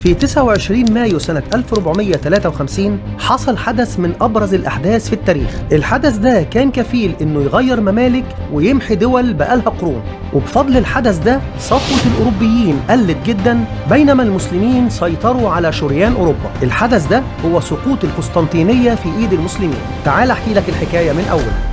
في 29 مايو سنة 1453 حصل حدث من أبرز الأحداث في التاريخ. الحدث ده كان كفيل إنه يغير ممالك ويمحي دول بقالها قرون، وبفضل الحدث ده سطوة الأوروبيين قلت جدا بينما المسلمين سيطروا على شريان أوروبا. الحدث ده هو سقوط القسطنطينية في إيد المسلمين. تعال أحكي لك الحكاية من أول.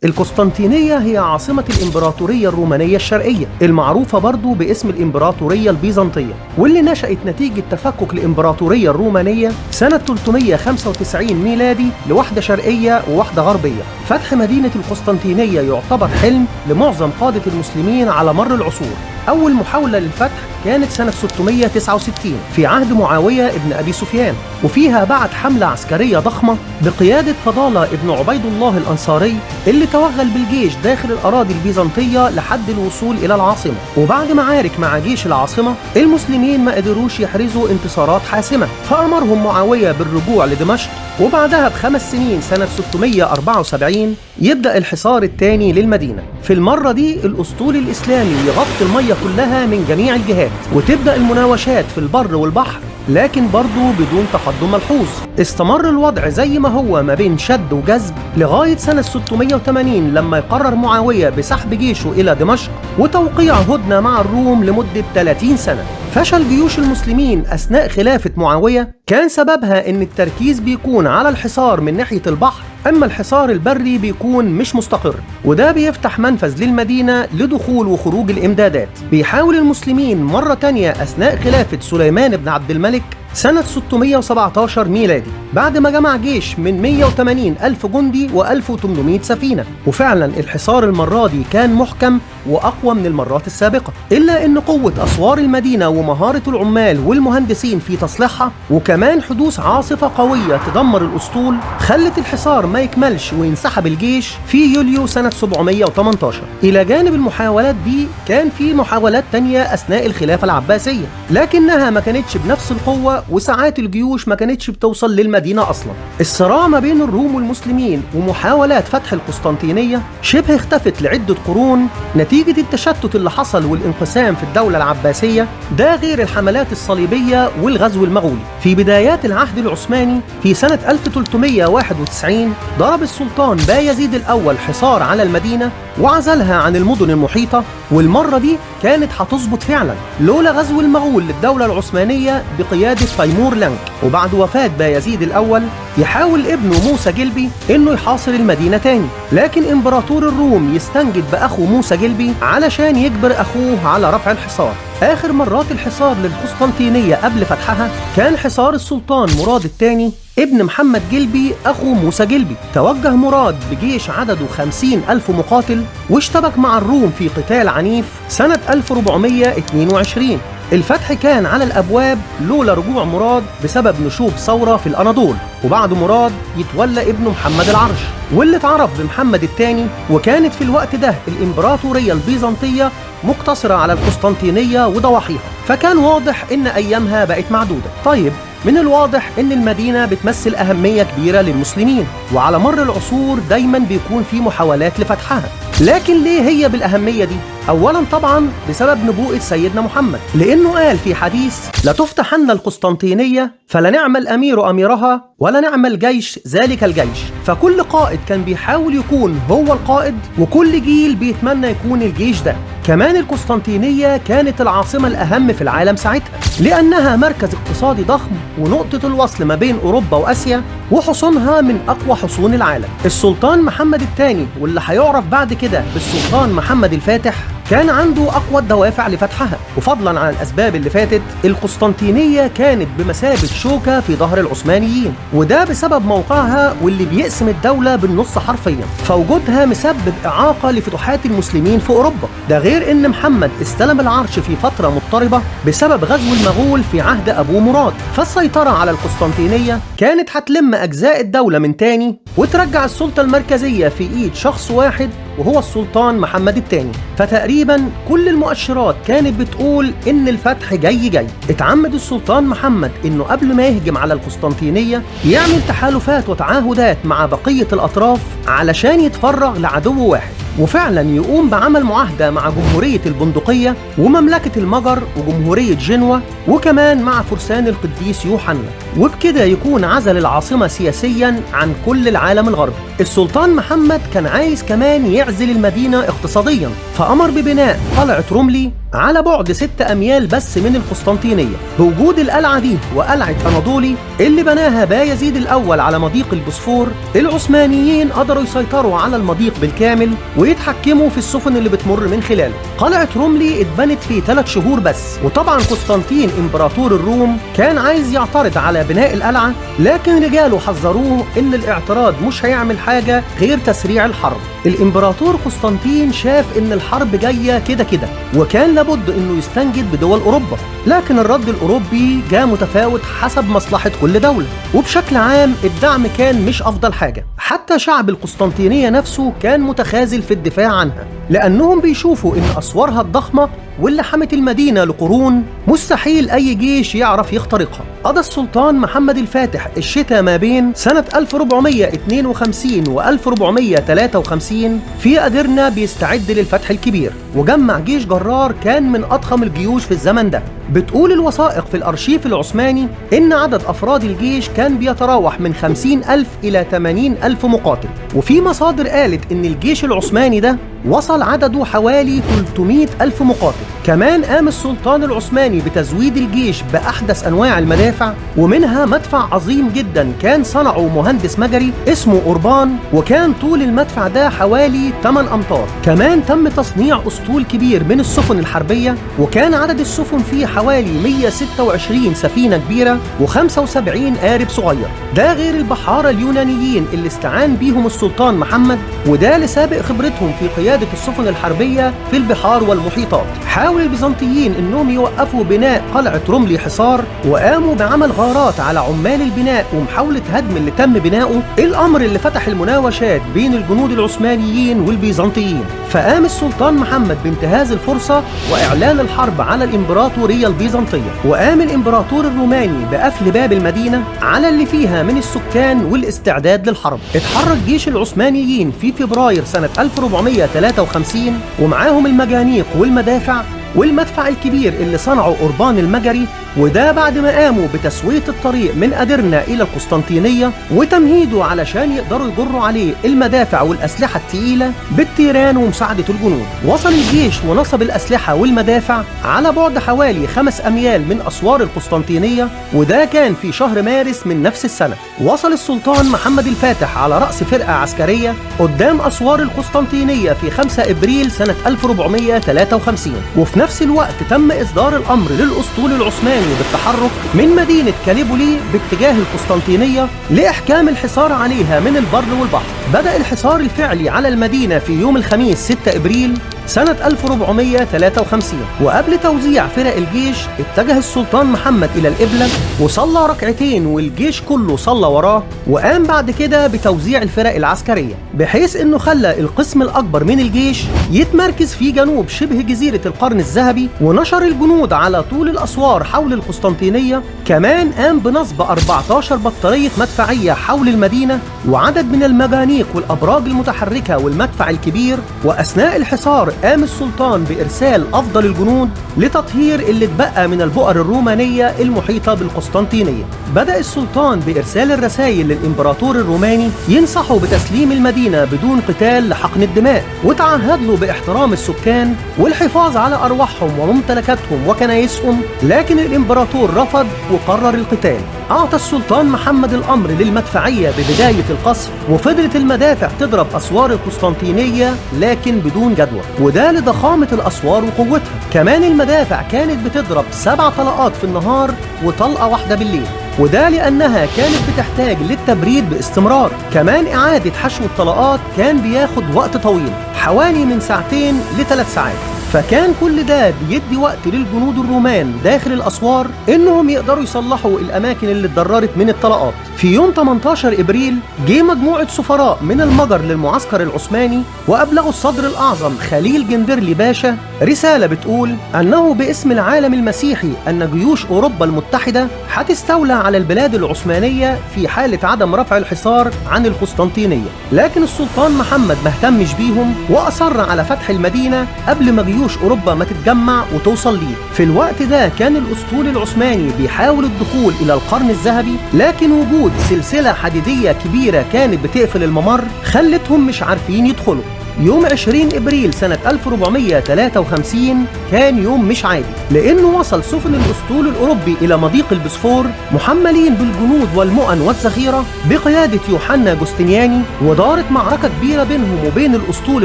القسطنطينية هي عاصمة الإمبراطورية الرومانية الشرقية المعروفة برضو باسم الإمبراطورية البيزنطية، واللي نشأت نتيجة تفكك الإمبراطورية الرومانية سنة 395 ميلادي لوحدة شرقية ووحدة غربية. فتح مدينة القسطنطينية يعتبر حلم لمعظم قادة المسلمين على مر العصور. أول محاولة للفتح كانت سنة 669 في عهد معاوية ابن أبي سفيان، وفيها بعت حملة عسكرية ضخمة بقيادة فضالة ابن عبيد الله الأنصاري اللي توغل بالجيش داخل الأراضي البيزنطية لحد الوصول إلى العاصمة. وبعد معارك مع جيش العاصمة المسلمين ما قدروش يحرزوا انتصارات حاسمة، فأمرهم معاوية بالرجوع لدمشق. وبعدها ب5 سنين سنة 674 يبدأ الحصار الثاني للمدينة. في المرة دي الأسطول الإسلامي يغطي المية كلها من جميع الجهات، وتبدأ المناوشات في البر والبحر، لكن برضو بدون تقدم ملحوظ. استمر الوضع زي ما هو ما بين شد وجذب لغاية سنة 680 لما يقرر معاوية بسحب جيشه إلى دمشق وتوقيع هدنة مع الروم لمدة 30 سنة. فشل جيوش المسلمين أثناء خلافة معاوية كان سببها إن التركيز بيكون على الحصار من ناحية البحر، أما الحصار البري بيكون مش مستقر، وده بيفتح منفذ للمدينة لدخول وخروج الإمدادات. بيحاول المسلمين مرة تانية أثناء خلافة سليمان بن عبد الملك سنة 617 ميلادي بعد ما جمع جيش من 180 ألف جندي و1800 سفينة، وفعلا الحصار المرة دي كان محكم وأقوى من المرات السابقة، إلا أن قوة أسوار المدينة ومهارة العمال والمهندسين في تصليحها وكمان حدوث عاصفة قوية تدمر الأسطول خلت الحصار ما يكملش وينسحب الجيش في يوليو سنة 718. إلى جانب المحاولات دي كان في محاولات تانية أثناء الخلافة العباسية، لكنها ما كانتش بنفس القوة وساعات الجيوش ما كانتش بتوصل للمدينة أصلا. الصراع ما بين الروم والمسلمين ومحاولات فتح القسطنطينية شبه اختفت لعدة قرون نتيجة التشتت اللي حصل والانقسام في الدولة العباسية، ده غير الحملات الصليبية والغزو المغولي. في بدايات العهد العثماني في سنة 1391 ضرب السلطان بايزيد الأول حصار على المدينة وعزلها عن المدن المحيطة، والمرة دي كانت هتظبط فعلا لولا غزو المغول للدولة العثمانية بقيادة تيمور لانك. وبعد وفاة بايزيد الأول يحاول ابنه موسى جلبي انه يحاصر المدينة تاني، لكن امبراطور الروم يستنجد بأخو موسى جلبي علشان يجبر أخوه على رفع الحصار. آخر مرات الحصار للقسطنطينية قبل فتحها كان حصار السلطان مراد الثاني ابن محمد جلبي أخو موسى جلبي. توجه مراد بجيش عدده 50 ألف مقاتل واشتبك مع الروم في قتال عنيف سنة 1422. الفتح كان على الأبواب لولا رجوع مراد بسبب نشوب ثورة في الأناضول، وبعد مراد يتولى ابنه محمد العرش واللي اتعرف بمحمد الثاني. وكانت في الوقت ده الإمبراطورية البيزنطية مقتصرة على القسطنطينية وضواحيها، فكان واضح إن أيامها بقت معدودة. طيب من الواضح إن المدينة بتمثل أهمية كبيرة للمسلمين، وعلى مر العصور دايما بيكون في محاولات لفتحها، لكن ليه هي بالأهمية دي؟ أولا طبعا بسبب نبوءة سيدنا محمد، لأنه قال في حديث: لتفتحن القسطنطينية فلنعم الأمير أميرها ولنعم الجيش ذلك الجيش. فكل قائد كان بيحاول يكون هو القائد، وكل جيل بيتمنى يكون الجيش ده. كمان القسطنطينية كانت العاصمة الأهم في العالم ساعتها، لأنها مركز اقتصادي ضخم ونقطة الوصل ما بين أوروبا وآسيا، وحصونها من أقوى حصون العالم. السلطان محمد الثاني واللي هيعرف بعد كده بالسلطان محمد الفاتح كان عنده أقوى الدوافع لفتحها. وفضلا عن الأسباب اللي فاتت، القسطنطينية كانت بمثابة شوكة في ظهر العثمانيين، وده بسبب موقعها واللي بيقسم الدولة بالنص حرفيا، فوجودها مسبب إعاقة لفتوحات المسلمين في أوروبا. ده غير إن محمد استلم العرش في فترة مضطربة بسبب غزو المغول في عهد أبو مراد، فالسيطرة على القسطنطينية كانت هتلم أجزاء الدولة من تاني وترجع السلطة المركزية في إيد شخص واحد وهو السلطان محمد الثاني. فتقريبا كل المؤشرات كانت بتقول إن الفتح جاي جاي. اتعمد السلطان محمد إنه قبل ما يهجم على القسطنطينية يعمل تحالفات وتعاهدات مع بقية الأطراف علشان يتفرغ لعدو واحد، وفعلا يقوم بعمل معاهدة مع جمهورية البندقية ومملكة المجر وجمهورية جنوة، وكمان مع فرسان القديس يوحنا، وبكده يكون عزل العاصمة سياسيا عن كل العالم الغربي. السلطان محمد كان عايز كمان يعزل المدينة اقتصاديا، فأمر ببناء قلعة روملي على بعد 6 أميال بس من القسطنطينية. بوجود القلعة دي وقلعة أناضولي اللي بناها بايزيد الأول على مضيق البوسفور، العثمانيين قدروا يسيطروا على المضيق بالكامل ويتحكموا في السفن اللي بتمر من خلاله. قلعة روملي اتبنت في 3 شهور بس، وطبعا قسطنطين إمبراطور الروم كان عايز يعترض على بناء القلعة، لكن رجاله حذروه إن الاعتراض مش هيعمل حاجة غير تسريع الحرب. الإمبراطور قسطنطين شاف إن الحرب جاية كده كده، وكان لابد إنه يستنجد بدول أوروبا، لكن الرد الأوروبي جاء متفاوت حسب مصلحة كل دولة، وبشكل عام الدعم كان مش أفضل حاجة. حتى شعب القسطنطينية نفسه كان متخاذل في الدفاع عنها، لأنهم بيشوفوا إن أسوارها الضخمة واللي حمت المدينة لقرون مستحيل أي جيش يعرف يخترقها. قضى السلطان محمد الفاتح الشتاء ما بين سنة 1452 و 1453 في أدرنا بيستعد للفتح الكبير، وجمع جيش جرار كان من أضخم الجيوش في الزمن ده. بتقول الوثائق في الأرشيف العثماني إن عدد أفراد الجيش كان بيتراوح من 50,000 إلى 80,000 مقاتل، وفي مصادر قالت إن الجيش العثماني ده وصل عدده حوالي 300,000 مقاتل. كمان قام السلطان العثماني بتزويد الجيش بأحدث أنواع المدافع، ومنها مدفع عظيم جدا كان صنعه مهندس مجري اسمه أوربان، وكان طول المدفع ده حوالي 8 أمتار. كمان تم تصنيع أسطول كبير من السفن الحربية، وكان عدد السفن فيه حوالي 126 سفينة كبيرة و75 قارب صغير، ده غير البحارة اليونانيين اللي استعان بيهم السلطان محمد، وده لسابق خبرتهم في قيادة السفن الحربية في البحار والمحيطات. حاول البيزنطيين انهم يوقفوا بناء قلعة روملي حصار، وقاموا بعمل غارات على عمال البناء ومحاولة هدم اللي تم بناؤه، الامر اللي فتح المناوشات بين الجنود العثمانيين والبيزنطيين. فقام السلطان محمد بانتهاز الفرصة واعلان الحرب على الامبراطورية البيزنطية، وقام الامبراطور الروماني بقفل باب المدينة على اللي فيها من السكان والاستعداد للحرب. اتحرك جيش العثمانيين في فبراير سنة 1453 ومعاهم المجانيق والمدافع والمدفع الكبير اللي صنعه أوربان المجري، وده بعد ما قاموا بتسوية الطريق من أدرنا إلى القسطنطينية وتمهيده علشان يقدروا يجروا عليه المدافع والأسلحة التقيلة بالتيران ومساعدة الجنود. وصل الجيش ونصب الأسلحة والمدافع على بعد حوالي 5 أميال من أسوار القسطنطينية، وده كان في شهر مارس من نفس السنة. وصل السلطان محمد الفاتح على رأس فرقة عسكرية قدام أسوار القسطنطينية في 5 إبريل سنة 1453، وفي نفس الوقت تم إصدار الأمر للأسطول العثماني بالتحرك من مدينة كاليبولي باتجاه القسطنطينية لإحكام الحصار عليها من البر والبحر. بدأ الحصار الفعلي على المدينة في يوم الخميس 6 إبريل سنة 1453، وقبل توزيع فرق الجيش اتجه السلطان محمد إلى القبلة وصلى ركعتين والجيش كله صلى وراه، وقام بعد كده بتوزيع الفرق العسكرية بحيث إنه خلى القسم الأكبر من الجيش يتمركز في جنوب شبه جزيرة القرن الذهبي، ونشر الجنود على طول الأسوار حول القسطنطينية. كمان قام بنصب 14 بطارية مدفعية حول المدينة وعدد من المجانيق والأبراج المتحركة والمدفع الكبير. وأثناء الحصار قام السلطان بإرسال أفضل الجنود لتطهير اللي اتبقى من البؤر الرومانية المحيطة بالقسطنطينية. بدأ السلطان بإرسال الرسائل للإمبراطور الروماني ينصحه بتسليم المدينة بدون قتال لحقن الدماء، وتعهد له باحترام السكان والحفاظ على أرواحهم وممتلكاتهم وكنايسهم، لكن الإمبراطور رفض وقرر القتال. أعطى السلطان محمد الأمر للمدفعية ببداية القصف، وفضلت المدافع تضرب أسوار القسطنطينية لكن بدون جدوى، وده لضخامة الأسوار وقوتها. كمان المدافع كانت بتضرب 7 طلقات في النهار وطلقة واحدة بالليل، وده لأنها كانت بتحتاج للتبريد باستمرار. كمان إعادة حشو الطلقات كان بياخد وقت طويل، حوالي من 2 ل3 ساعات، فكان كل ده بيدي وقت للجنود الرومان داخل الأسوار إنهم يقدروا يصلحوا الأماكن اللي اتضررت من الطلقات. في يوم 18 إبريل جه مجموعة سفراء من المجر للمعسكر العثماني وأبلغوا الصدر الأعظم خليل جندرلي باشا رسالة بتقول أنه باسم العالم المسيحي أن جيوش أوروبا المتحدة هتستولى على البلاد العثمانية في حالة عدم رفع الحصار عن القسطنطينية. لكن السلطان محمد ما اهتمش بيهم وأصر على فتح المدينة قبل ما جيوش أوروبا ما تتجمع وتوصل ليه. في الوقت ده كان الأسطول العثماني بيحاول الدخول إلى القرن الذهبي، لكن وجود سلسلة حديدية كبيرة كانت بتقفل الممر خلتهم مش عارفين يدخلوا. يوم 20 إبريل سنة 1453 كان يوم مش عادي، لأنه وصل سفن الأسطول الأوروبي إلى مضيق البسفور محملين بالجنود والمؤن والذخيرة بقيادة يوحنا جوستنياني، ودارت معركة كبيرة بينهم وبين الأسطول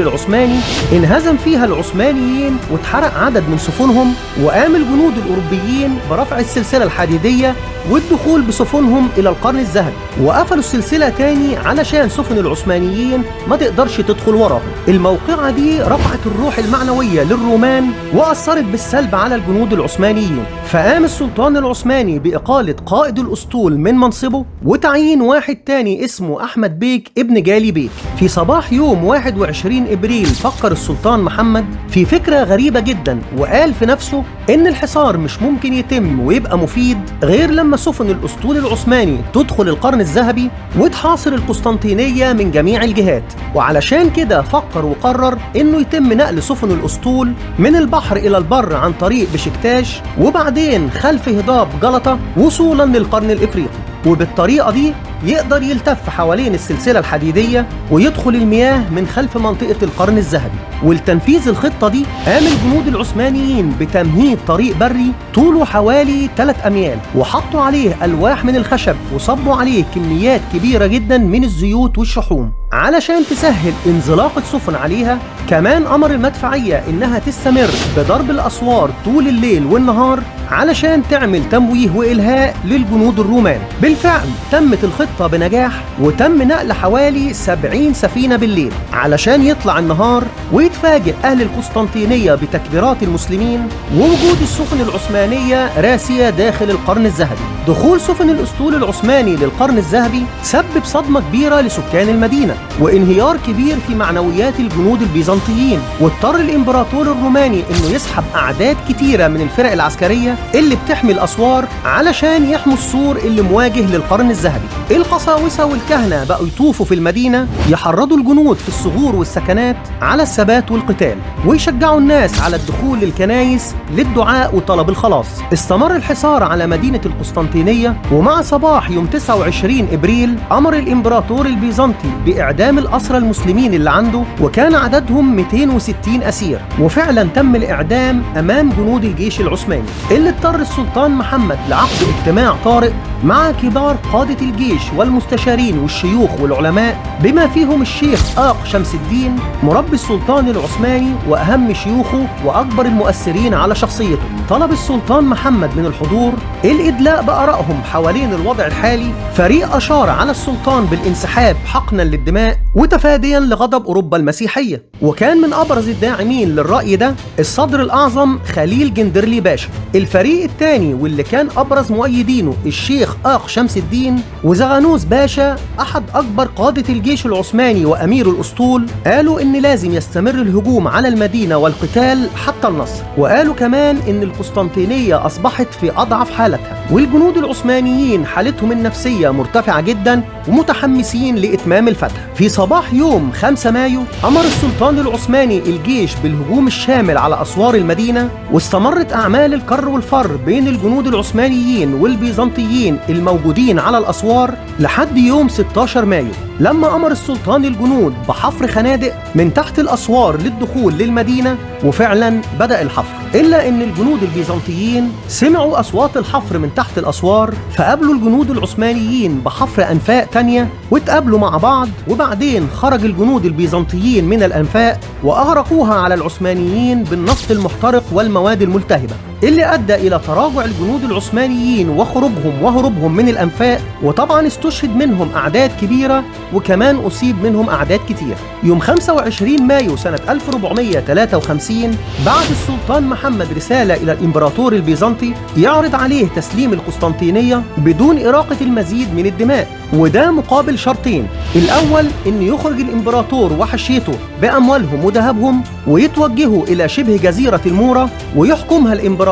العثماني انهزم فيها العثمانيين واتحرق عدد من سفنهم، وقام الجنود الأوروبيين برفع السلسلة الحديدية والدخول بسفنهم إلى القرن الذهبي، وقفلوا السلسلة تاني علشان سفن العثمانيين ما تقدرش تدخل وراهم. الموقعة دي رفعت الروح المعنوية للرومان وأثرت بالسلب على الجنود العثمانيين، فقام السلطان العثماني بإقالة قائد الأسطول من منصبه وتعيين واحد تاني اسمه أحمد بيك ابن جالي بيك. في صباح يوم 21 إبريل فكر السلطان محمد في فكرة غريبة جدا، وقال في نفسه إن الحصار مش ممكن يتم ويبقى مفيد غير لما سفن الأسطول العثماني تدخل القرن الذهبي وتحاصر القسطنطينية من جميع الجهات. وعلشان كده فكر وقرر إنه يتم نقل سفن الأسطول من البحر إلى البر عن طريق بشكتاش وبعدين خلف هضاب جلطة وصولا للقرن الإفريقي، وبالطريقة دي يقدر يلتف حوالين السلسلة الحديدية ويدخل المياه من خلف منطقة القرن الذهبي. ولتنفيذ الخطة دي قام الجنود العثمانيين بتمهيد طريق بري طوله حوالي 3 أميال، وحطوا عليه ألواح من الخشب وصبوا عليه كميات كبيرة جدا من الزيوت والشحوم علشان تسهل انزلاق السفن عليها. كمان أمر المدفعية إنها تستمر بضرب الأسوار طول الليل والنهار علشان تعمل تمويه وإلهاء للجنود الرومان. بالفعل تمت الخطة بنجاح، وتم نقل حوالي 70 سفينة بالليل علشان يطلع النهار ويتفاجئ أهل القسطنطينية بتكبيرات المسلمين ووجود السفن العثمانية راسية داخل القرن الذهبي. دخول سفن الأسطول العثماني للقرن الذهبي سبب صدمة كبيرة لسكان المدينة وانهيار كبير في معنويات الجنود البيزنطيين، واضطر الإمبراطور الروماني إنه يسحب أعداد كتيرة من الفرق العسكرية اللي بتحمي الأسوار علشان يحموا السور اللي مواجه للقرن الذهبي. القساوسة والكهنة بقوا يطوفوا في المدينة يحرضوا الجنود في الثغور والسكنات على الثبات والقتال، ويشجعوا الناس على الدخول للكنايس للدعاء وطلب الخلاص. استمر الحصار على مدينة القسطنطينية، ومع صباح يوم 29 إبريل أمر الإمبراطور البيزنطي بإعدام الأسرى المسلمين اللي عنده، وكان عددهم 260 أسير، وفعلا تم الإعدام أمام جنود الجيش العثماني. اللي اضطر السلطان محمد لعقد اجتماع طارئ مع كبار قادة الجيش والمستشارين والشيوخ والعلماء بما فيهم الشيخ آق شمس الدين مربي السلطان العثماني وأهم شيوخه وأكبر المؤثرين على شخصيته. طلب السلطان محمد من الحضور الإدلاء بآرائهم حوالين الوضع الحالي. فريق أشار على السلطان بالانسحاب حقنا للدماء وتفاديا لغضب أوروبا المسيحية، وكان من أبرز الداعمين للرأي ده الصدر الأعظم خليل جندرلي باشا. الفريق الثاني واللي كان أبرز مؤيدينه الشيخ آق شمس الدين وزغانوس باشا أحد أكبر قادة الجيش العثماني وأمير الأسطول، قالوا إن لازم يستمر الهجوم على المدينة والقتال حتى النصر، وقالوا كمان إن القسطنطينية أصبحت في أضعف حالتها والجنود العثمانيين حالتهم النفسية مرتفعة جدا ومتحمسين لإتمام الفتح. في صباح يوم 5 مايو أمر السلطان العثماني الجيش بالهجوم الشامل على أسوار المدينة، واستمرت أعمال الكر والفر بين الجنود العثمانيين والبيزنطيين الموجودين على الأسوار لحد يوم 16 مايو. لما أمر السلطان الجنود بحفر خنادق من تحت الأسوار للدخول للمدينة، وفعلا بدأ الحفر. إلا إن الجنود البيزنطيين سمعوا أصوات الحفر من تحت الأسوار، فقابلوا الجنود العثمانيين بحفر أنفاق تانية واتقابلوا مع بعض، وبعدين خرج الجنود البيزنطيين من الأنفاق وأغرقوها على العثمانيين بالنفط المحترق والمواد الملتهبة، اللي أدى إلى تراجع الجنود العثمانيين وخروجهم وهروبهم من الأنفاق. وطبعا استشهد منهم أعداد كبيرة، وكمان أصيب منهم أعداد كتير. يوم 25 مايو سنة 1453 بعت السلطان محمد رسالة إلى الإمبراطور البيزنطي يعرض عليه تسليم القسطنطينية بدون إراقة المزيد من الدماء، وده مقابل شرطين: الأول إن يخرج الإمبراطور وحشيته بأموالهم وذهبهم ويتوجهوا إلى شبه جزيرة المورا ويحكمها الإمبراطور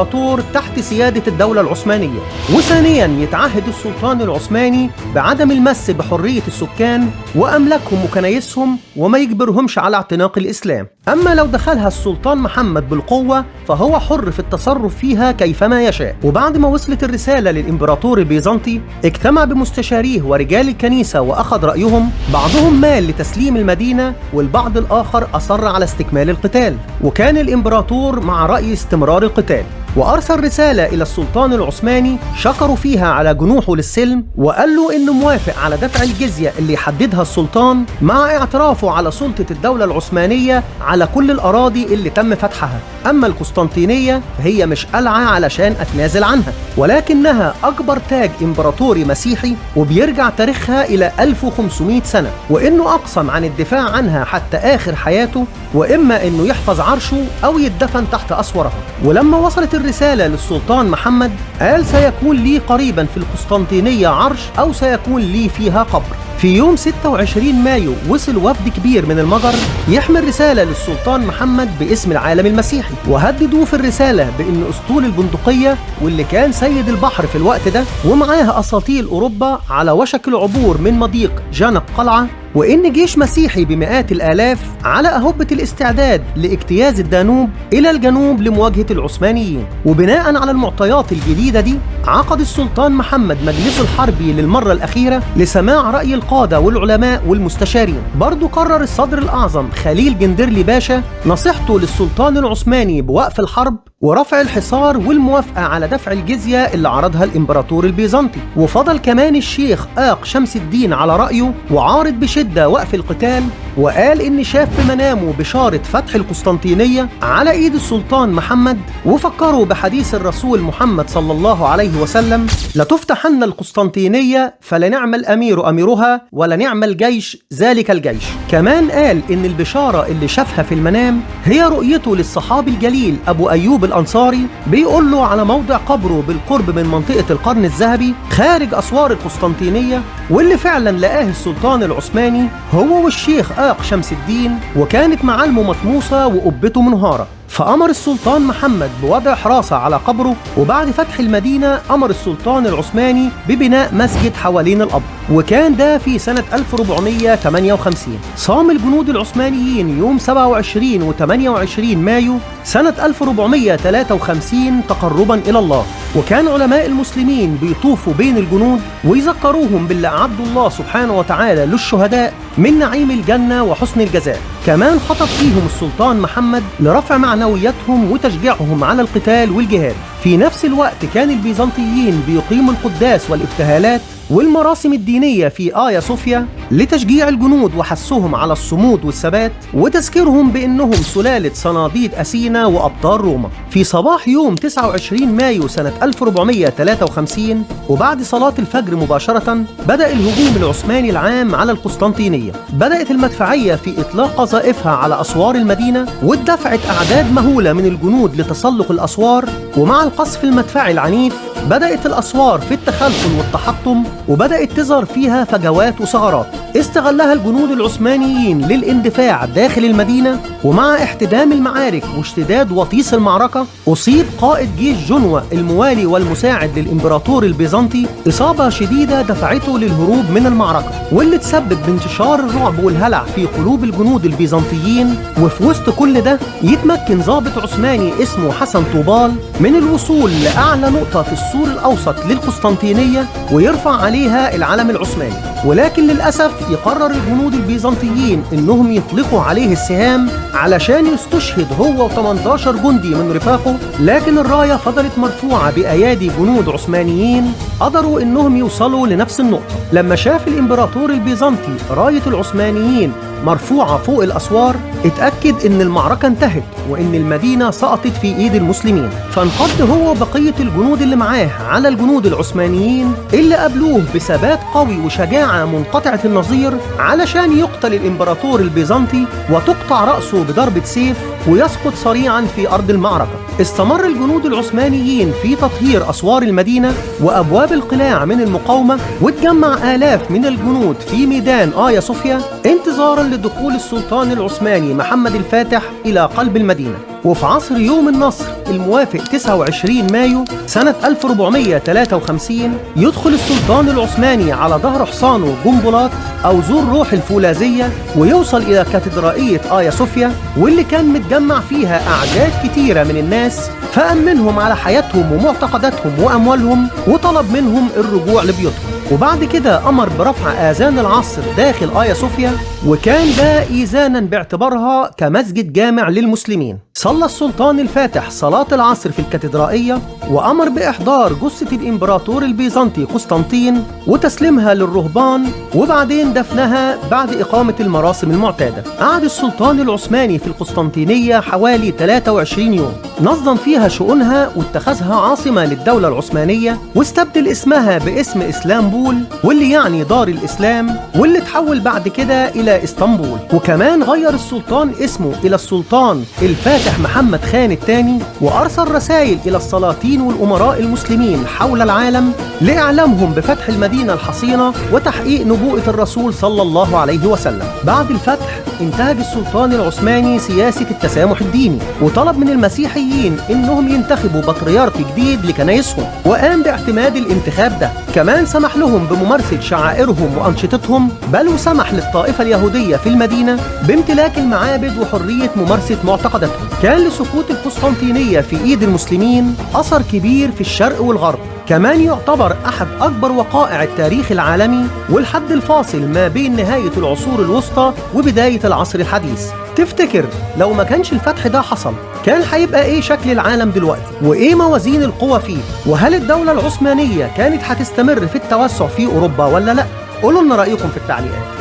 تحت سيادة الدولة العثمانية، وثانيا يتعهد السلطان العثماني بعدم المس بحرية السكان وأملاكهم وكنايسهم وما يجبرهمش على اعتناق الإسلام. أما لو دخلها السلطان محمد بالقوة فهو حر في التصرف فيها كيفما يشاء. وبعد ما وصلت الرسالة للإمبراطور البيزنطي اجتمع بمستشاريه ورجال الكنيسة وأخذ رأيهم، بعضهم مال لتسليم المدينة والبعض الآخر أصر على استكمال القتال، وكان الإمبراطور مع رأي استمرار القتال. وأرسل رسالة إلى السلطان العثماني شكروا فيها على جنوحه للسلم، وقال له إنه موافق على دفع الجزية اللي يحددها السلطان مع اعترافه على سلطة الدولة العثمانية على كل الأراضي اللي تم فتحها. أما القسطنطينية فهي مش قلعة علشان أتنازل عنها، ولكنها أكبر تاج إمبراطوري مسيحي وبيرجع تاريخها إلى 1500 سنة، وإنه أقسم عن الدفاع عنها حتى آخر حياته، وإما إنه يحفظ عرشه أو يدفن تحت أسوارها. ولما وصلت الرسالة للسلطان محمد قال سيكون لي قريبا في القسطنطينية عرش أو سيكون لي فيها قبر. في يوم 26 مايو وصل وفد كبير من المجر يحمل رسالة للسلطان محمد باسم العالم المسيحي، وهددوه في الرسالة بأن أسطول البندقية واللي كان سيد البحر في الوقت ده ومعاها أساطيل أوروبا على وشك العبور من مضيق جنق قلعة، وإن جيش مسيحي بمئات الآلاف على أهبة الاستعداد لاجتياز الدانوب إلى الجنوب لمواجهة العثمانيين. وبناء على المعطيات الجديدة دي عقد السلطان محمد مجلسه الحربي للمرة الأخيرة لسماع رأي القادة والعلماء والمستشارين. برضو قرر الصدر الأعظم خليل جندرلي باشا نصيحته للسلطان العثماني بوقف الحرب ورفع الحصار والموافقة على دفع الجزية اللي عرضها الإمبراطور البيزنطي. وفضل كمان الشيخ آق شمس الدين على رأيه وعارض بشدة وقف القتال، وقال إن شاف في منامه بشارة فتح القسطنطينية على إيد السلطان محمد، وفكروا بحديث الرسول محمد صلى الله عليه وسلم: لتفتحن القسطنطينية فلنعم الأمير أميرها ولنعم الجيش ذلك الجيش. كمان قال إن البشارة اللي شافها في المنام هي رؤيته للصحابي الجليل أبو أيوب الأنصاري بيقول له على موضع قبره بالقرب من منطقة القرن الذهبي خارج أسوار القسطنطينية، واللي فعلا لقاه السلطان العثماني هو والشيخ آق شمس الدين، وكانت معالمه مطموسة وقبته منهارة. فأمر السلطان محمد بوضع حراسة على قبره، وبعد فتح المدينة أمر السلطان العثماني ببناء مسجد حوالين القبر، وكان ده في سنة 1458. صام الجنود العثمانيين يوم 27 و 28 مايو سنة 1453 تقربا إلى الله، وكان علماء المسلمين بيطوفوا بين الجنود ويذكروهم باللي أعده الله سبحانه وتعالى للشهداء من نعيم الجنة وحسن الجزاء. كمان خطب فيهم السلطان محمد لرفع معنوياتهم وتشجيعهم على القتال والجهاد. في نفس الوقت كان البيزنطيين بيقيموا القداس والابتهالات والمراسم الدينية في آيا صوفيا لتشجيع الجنود وحثهم على الصمود والثبات وتذكيرهم بأنهم سلالة صناديد أثينا وأبطال روما. في صباح يوم 29 مايو سنة 1453 وبعد صلاة الفجر مباشرة بدأ الهجوم العثماني العام على القسطنطينية. بدأت المدفعية في إطلاق قذائفها على أسوار المدينة، واتدفعت أعداد مهولة من الجنود لتسلق الأسوار، ومع القصف المدفعي العنيف بدأت الأسوار في التخلخل والتحطم، وبدأت تظهر فيها فجوات وثغرات استغلها الجنود العثمانيين للاندفاع داخل المدينة. ومع احتدام المعارك واشتداد وطيس المعركة أصيب قائد جيش جنوة الموالي والمساعد للإمبراطور البيزنطي إصابة شديدة دفعته للهروب من المعركة، واللي تسبب بانتشار الرعب والهلع في قلوب الجنود البيزنطيين البيزنطيين. وفي وسط كل ده يتمكن ضابط عثماني اسمه حسن طوبال من الوصول لأعلى نقطة في السور الأوسط للقسطنطينية ويرفع عليها العلم العثماني، ولكن للأسف يقرر الجنود البيزنطيين إنهم يطلقوا عليه السهام علشان يستشهد هو و18 جندي من رفاقه، لكن الراية فضلت مرفوعة بأيادي جنود عثمانيين قدروا إنهم يوصلوا لنفس النقطة. لما شاف الإمبراطور البيزنطي راية العثمانيين مرفوعة فوق الأسوار اتأكد إن المعركة انتهت وإن المدينة سقطت في إيد المسلمين، فانقض هو وبقية الجنود اللي معاه على الجنود العثمانيين اللي قابلوه بثبات قوي وشجاعة منقطعة النظير علشان يقتل الإمبراطور البيزنطي وتقطع رأسه بضربة سيف ويسقط صريعا في أرض المعركة. استمر الجنود العثمانيين في تطهير أسوار المدينة وأبواب القلاع من المقاومة، واتجمع آلاف من الجنود في ميدان آيا صوفيا انتظارا لدخول السلطان العثماني محمد الفاتح إلى قلب المدينة. وفي عصر يوم النصر الموافق 29 مايو سنة 1453 يدخل السلطان العثماني على ظهر حصانه جنبلاط أو ذو الروح الفولاذية ويوصل إلى كاتدرائية آيا صوفيا واللي كان متجمع فيها أعداد كتيرة من الناس، فأمنهم على حياتهم ومعتقداتهم وأموالهم وطلب منهم الرجوع لبيوتهم. وبعد كده أمر برفع آذان العصر داخل آيا صوفيا، وكان ده إيذانا باعتبارها كمسجد جامع للمسلمين. صلى السلطان الفاتح صلاة العصر في الكاتدرائية وأمر بإحضار جثة الإمبراطور البيزنطي قسطنطين وتسليمها للرهبان، وبعدين دفنها بعد إقامة المراسم المعتادة. قعد السلطان العثماني في القسطنطينية حوالي 23 يوم، نظم فيها شؤونها واتخذها عاصمة للدولة العثمانية، واستبدل اسمها باسم إسلامبول واللي يعني دار الإسلام، واللي تحول بعد كده إلى إسطنبول. وكمان غير السلطان اسمه إلى السلطان الفاتح محمد خان الثاني، وأرسل رسائل إلى السلاطين والأمراء المسلمين حول العالم لإعلامهم بفتح المدينة الحصينة وتحقيق نبوءة الرسول صلى الله عليه وسلم. بعد الفتح انتهج السلطان العثماني سياسة التسامح الديني، وطلب من المسيحيين إنهم ينتخبوا بطريرك جديد لكنايسهم، وقام باعتماد الانتخاب ده. كمان سمح لهم بممارسة شعائرهم وأنشطتهم، بل وسمح للطائفة اليهودية في المدينة بامتلاك المعابد وحرية ممارسة معتقداتهم. كان لسقوط القسطنطينية في إيد المسلمين أثر كبير في الشرق والغرب، كمان يعتبر أحد أكبر وقائع التاريخ العالمي والحد الفاصل ما بين نهاية العصور الوسطى وبداية العصر الحديث. تفتكر لو ما كانش الفتح ده حصل كان هيبقى إيه شكل العالم دلوقتي؟ وإيه موازين القوى فيه؟ وهل الدولة العثمانية كانت هتستمر في التوسع في أوروبا ولا لأ؟ قولوا لنا رأيكم في التعليقات.